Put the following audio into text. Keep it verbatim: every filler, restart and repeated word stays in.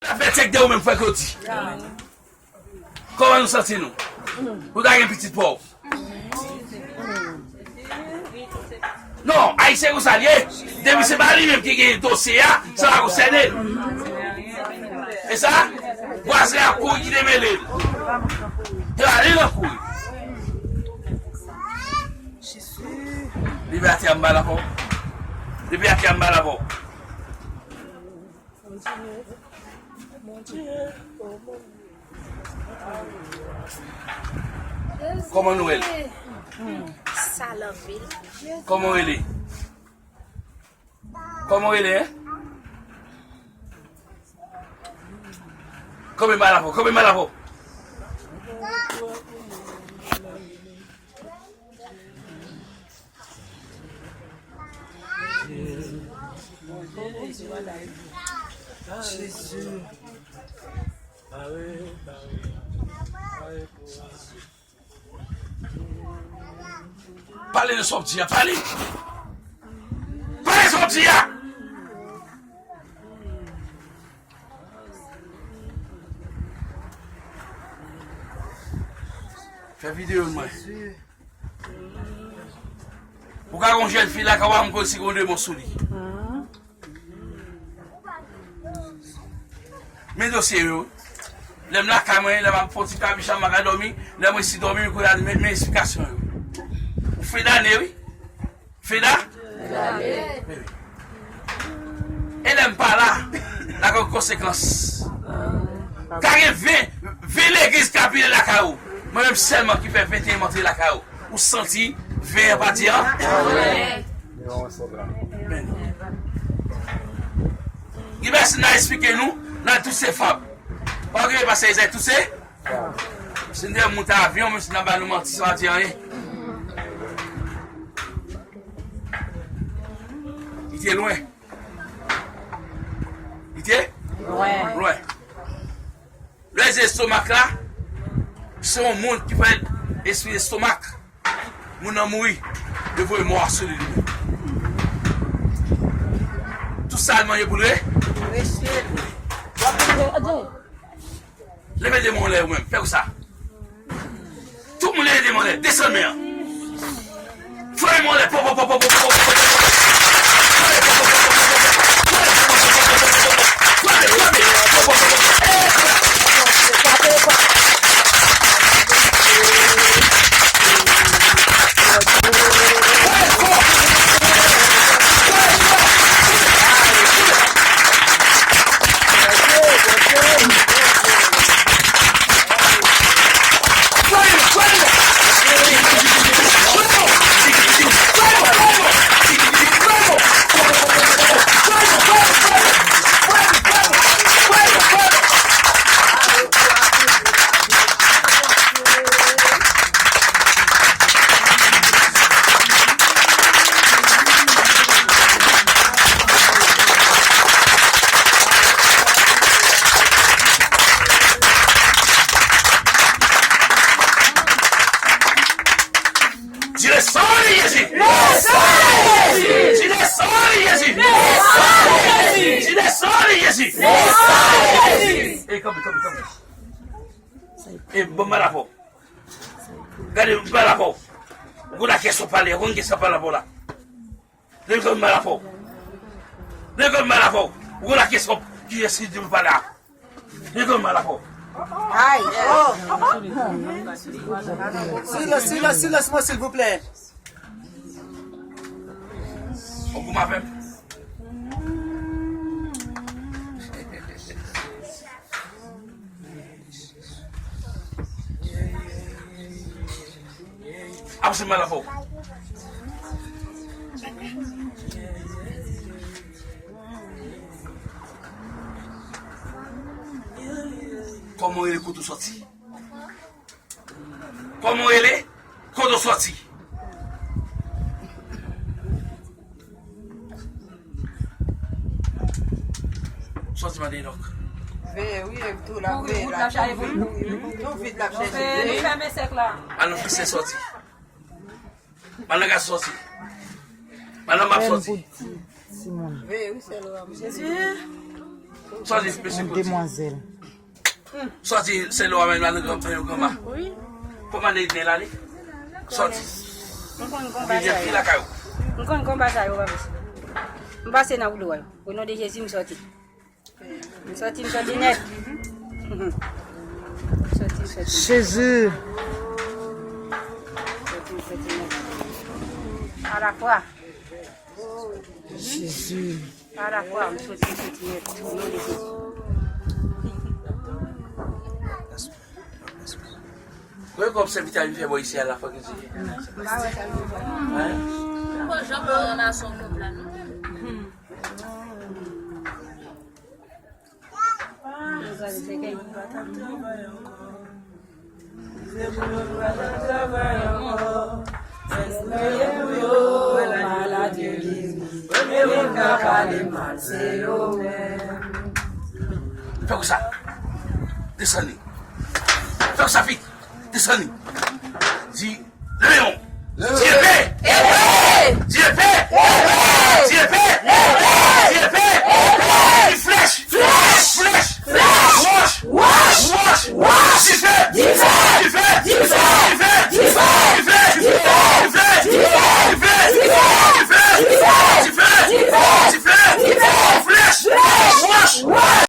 Afè tchèk de ou menm, frè Claudy. Kòman nou santi nou? Ou ta gen pitit pa w? Non, Ayisyen konsa l ye. Depi se pa li menm ki gen dosye a, sa pa konsène l. E sa, vwazen ap kouri ki te mele l. Se pa li l ap kouri. Depi atè a m pa la fò. Depi atè a m pa la fò. Kòman nou rele? Sa l anpil. Kòman w rele? Kòman w rele, en? Kanpe m pa la fò, kanpe m pa la fò. Jezi. Pale nan sa w ap di a, pale. Pale sa w ap di a. Fè videyo mwen. Ou ka gen yon jèn fi lakay ou pa menm konn si gen yon demon sou li. Men dosye yo. Lè m lakay mwen, lè m ap fè yon ti kabicha, m pa ka dòmi, lè mwen si dòmi, m kounye a men, men esplikasyon yo. Ou fedane, wi. Feda? Fedane. E lè m pa la, la gen konsekans. Ka gen ven, ven legliz k ap vini lakay ou. Mwen menm sèlman ki fè venteyen m antre lakay ou. Ou santi ven an pati an? Amen. Gen pèsonn nan eksplike nou, nan tout se fab. Pa gen pase Izayi tout se? Si n te monte avyon, menm si n ap ba nou manti, sa pa di anyen. Li te lwen. Li te? Lwen. Lwen. Lè se estomak la, se yon moun ki fè espri estomak. Moun nan mouri, yo voye mò a sou li li menm. Tout sa l manje pou l re? Rete. W ap rete, adje. Leve de men w anlè ou menm, fè konsa. Tout moun leve de men w anlè, desann men an. Frape men w anlè, pò, pò, pò. Di le sang de Jésus! Le sang de Jésus! Di le sang de Jésus! Le sang de Jésus! Di le sang de Jésus! Le sang de Jésus! E kanpe, kanpe, kanpe. E bon, m pa la fò. Gade, m pa la fò. Ou konn a kiyès w ap pale, ou konn kiyès k ap pale avè w la. Leve kanpe m pa la fò. Leve kanpe m pa la fò. Ou konn a kiyès w ap, kiyès ki di m pa la. Leve kanpe m pa la fò. Ay, oh. Silans, silans, silans, mwen, silvouplè. Ou konn avè m. Ap se mal avè w. Kòman w rele, kote w sòti? Kòman w rele? Kote w sòti? Sòti mande Enòk. Veye, wi, e tou la, veye la, tou vid, tou vid l ap chèche. Nou fèmen sèk la. Al nan fise sòti. Al nan gaz sòti. Al nan map sòti. Veye, wi, sèl ou a. Jezi. Sòti, mesye Koti. Demwazèl. Sòti, se lè w ap menm la nan gran, nan gran ma. Wi. Kòman nèg nèg la li? Sòti. M konn gon bagay. Ki lakay ou? M konn gon bagay ou pa pase. M pase nan woulo a yo. O non de Jezi, m sòti. M sòti, m sòti nèt. M sòti, m sòti. Jezi. M sòti, m sòti nèt. Alafwa. Jezi. Alafwa, m sòti, m sòti nèt. O non de Jezi. Mwen kòm sèvitè a vin fè bò isi a la fò ki di. M pa wè sa l vin fè. Hein? M pa janm nan relasyon kòm la non. Fè konsa. Desann li. Fè konsa vit. Desann li. Di, leve yo.